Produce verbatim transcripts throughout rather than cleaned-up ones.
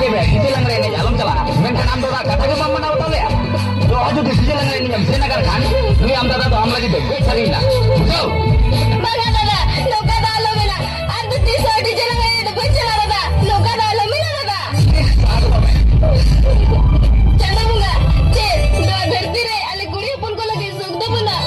DJ ᱞᱟᱜᱽᱲᱮ ᱮᱱᱮᱡ ᱟᱞᱚᱢ ᱪᱟᱞᱟᱜᱼᱟ, ᱢᱮᱱᱠᱷᱟᱱ ᱟᱢ ᱫᱟᱫᱟ ᱠᱟᱛᱷᱟ ᱜᱮ ᱵᱟᱢ ᱢᱟᱱᱟᱣ ᱵᱟᱛᱟᱣ ᱞᱮᱭᱟ᱾ ᱫᱚᱦᱲᱟ ᱡᱩᱫᱤ ᱰᱤᱡᱮ ᱞᱟᱜᱽᱲᱮ ᱮᱱᱮᱡ ᱮᱢ ᱥᱮᱱ ᱟᱠᱟᱱ ᱠᱷᱟᱱ, ᱱᱩᱭ ᱟᱢ ᱫᱟᱫᱟ ᱫᱚ ᱟᱢ ᱞᱟᱹᱜᱤᱫ ᱫᱚ ᱜᱚᱡ ᱥᱟᱹᱨᱤᱭᱮᱱᱟ᱾ ᱵᱩᱡᱷᱟᱹᱣ? ᱵᱟᱝᱟ ᱫᱟᱫᱟ, ᱱᱚᱝᱠᱟ ᱫᱚ ᱟᱞᱚ ᱢᱮᱱᱟ᱾ ᱟᱨ ᱫᱚ ᱛᱤᱥ ᱦᱚᱸ ᱰᱤᱡᱮ ᱞᱟᱜᱽᱲᱮ ᱮᱱᱮᱡ ᱫᱚ ᱵᱟᱹᱧ ᱪᱟᱞᱟᱜᱼᱟ ᱫᱟᱫᱟ᱾ ᱱᱚᱝᱠᱟ ᱫᱚ ᱟᱞᱚ ᱢᱮᱱᱟ ᱫᱟᱫᱟ᱾ ᱪᱟᱸᱫᱟ ᱵᱚᱸᱜᱟ, ᱪᱮᱫ ᱱᱚᱣᱟ ᱫᱷᱟᱹᱨᱛᱤ ᱨᱮ ᱟᱞᱮ ᱠᱩᱲᱤ ᱦᱚᱯᱚᱱ ᱠᱚ ᱞᱟᱹᱜᱤᱫ ᱥᱩᱠ ᱫᱚ ᱵᱟᱹᱱᱩᱜᱼᱟ?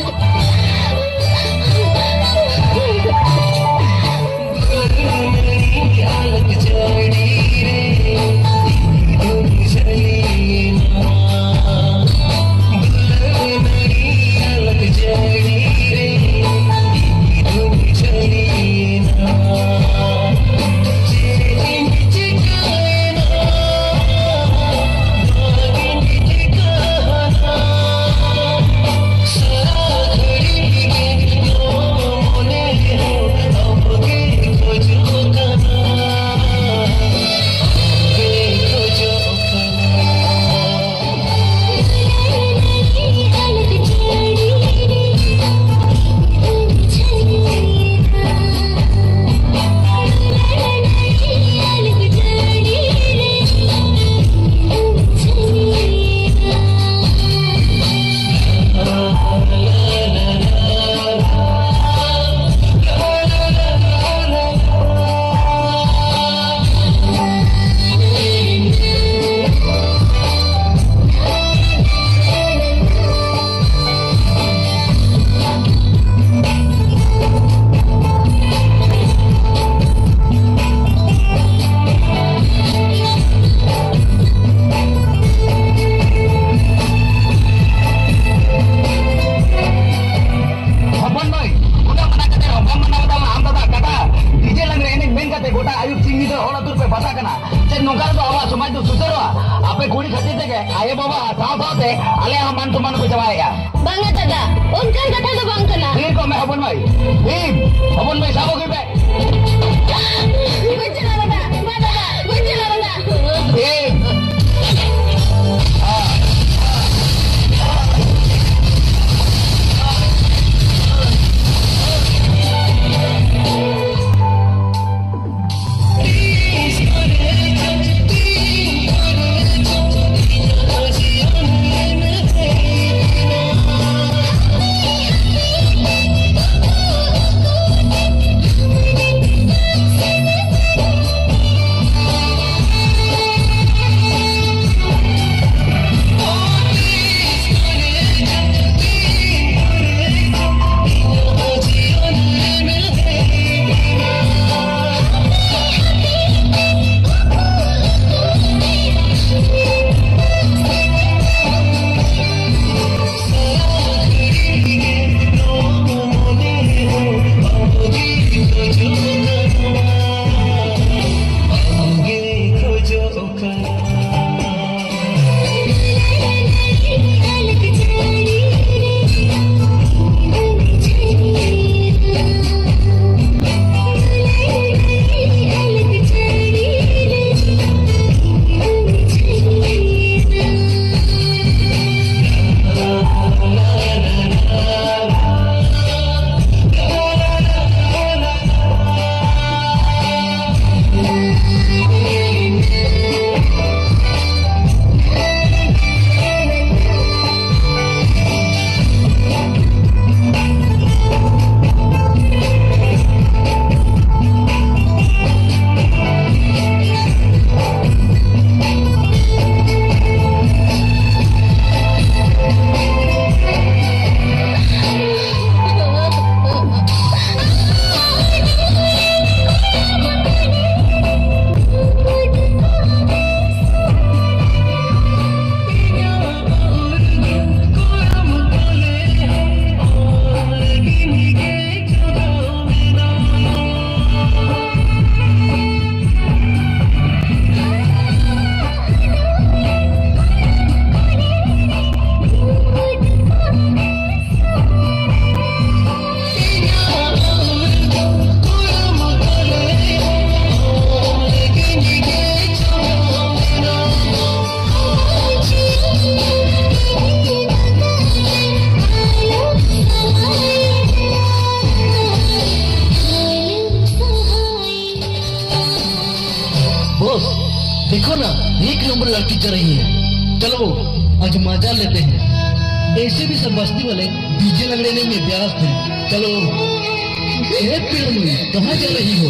ᱦᱚᱯᱚᱱ ᱢᱟᱹᱭ, ᱩᱱᱟᱹᱜ ᱢᱟᱱᱟ ᱠᱟᱛᱮ ᱦᱚᱸ ᱵᱟᱢ ᱢᱟᱱᱟᱣ ᱫᱟ, ᱟᱢ ᱫᱟᱫᱟ ᱠᱟᱴᱟ ᱰᱤᱡᱮ ᱞᱟᱜᱽᱲᱮ ᱮᱱᱮᱡ ᱢᱮᱱ ᱠᱟᱛᱮ ᱜᱚᱴᱟ ᱟᱹᱭᱩᱵ ᱥᱤᱧ ᱧᱤᱫᱟᱹ ᱦᱚᱲ ᱟᱹᱛᱩ ᱨᱮᱯᱮ ᱵᱟᱥᱟ ᱠᱟᱱᱟ᱾ ᱪᱮᱫ ᱱᱚᱝᱠᱟ ᱨᱮᱫᱚ ᱟᱵᱚᱣᱟᱜ ᱥᱚᱢᱟᱡᱽ ᱫᱚ ᱥᱩᱫᱷᱟᱹᱨᱚᱜᱼᱟ? ᱟᱯᱮ ᱠᱩᱲᱤ ᱠᱷᱟᱹᱛᱤᱨ ᱛᱮᱜᱮ ᱟᱭᱳ ᱵᱟᱵᱟ ᱥᱟᱶ ᱥᱟᱶᱛᱮ ᱟᱞᱮᱭᱟᱜ ᱦᱚᱸ ᱢᱟᱱ ᱥᱚᱢᱢᱟᱱ ᱯᱮ ᱪᱟᱵᱟᱭᱮᱫᱼᱟ᱾ ᱵᱟᱝᱟ ᱫᱟᱫᱟ, ᱚᱱᱠᱟᱱ ᱠᱟᱛᱷᱟ ᱫᱚ ᱵᱟᱝ ᱠᱟᱱᱟ᱾ ᱛᱷᱤᱨ ᱠᱚᱜ ᱢᱮ ᱦᱚᱯᱚᱱ ᱢᱟᱹᱭ᱾ ᱵᱷᱤᱢ, ᱦᱚᱯᱚᱱ ᱢᱟᱹᱭ ᱥᱟᱵ ᱟᱹᱜᱩᱭ ᱯᱮ᱾ ᱵᱟᱹᱧ ᱪᱟᱞᱟᱜ ᱫᱟᱫᱟ, ᱵᱟ ᱫᱟᱫᱟ, ᱵᱟᱹᱧ ᱪᱟᱞᱟᱜ ᱫᱟᱫᱟ᱾ ᱵᱷᱤᱢ᱾ देखो ना, एक नंबर लड़की चल रही है। चलो, आज मजा लेते हैं। ऐसे भी सब बस्ती वाले डीजे लंगड़े में व्यस्त हैं। चलो। ए पीड़ू, कहाँ जा रही हो?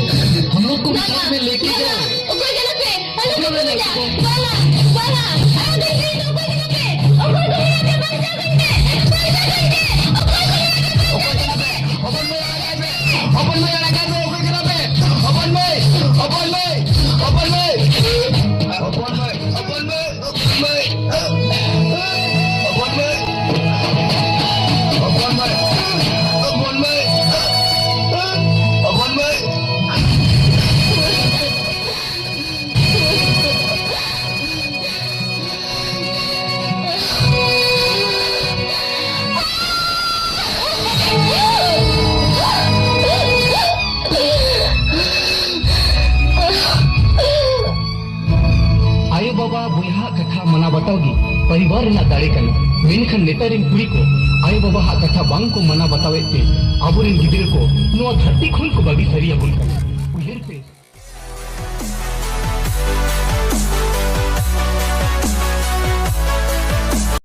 हम लोग को भी साथ में लेके जाओ। ᱟᱭᱳ ᱵᱟᱵᱟ ᱵᱚᱭᱦᱟ ᱟᱜ ᱠᱟᱛᱷᱟ ᱢᱟᱱᱟᱣ ᱵᱟᱛᱟᱣ ᱜᱮ ᱯᱚᱨᱤᱵᱟᱨ ᱨᱮᱱᱟᱜ ᱫᱟᱲᱮ ᱠᱟᱱᱟ᱾ ᱢᱮᱱᱠᱷᱟᱱ ᱱᱮᱛᱟᱨ ᱨᱮᱱ ᱠᱩᱲᱤ ᱠᱚ ᱟᱭᱳ ᱵᱟᱵᱟ ᱟᱜ ᱠᱟᱛᱷᱟ ᱵᱟᱝ ᱠᱚ ᱢᱟᱱᱟᱣ ᱵᱟᱛᱟᱣᱮᱫ ᱛᱮ ᱟᱵᱚᱨᱮᱱ ᱜᱤᱫᱽᱨᱟᱹ ᱠᱚ ᱱᱚᱣᱟ ᱫᱷᱟᱹᱨᱛᱤ ᱠᱷᱚᱱ ᱠᱚ ᱵᱟᱹᱜᱤ ᱥᱟᱹᱨᱤ ᱟᱵᱚᱱ ᱠᱟᱱᱟ᱾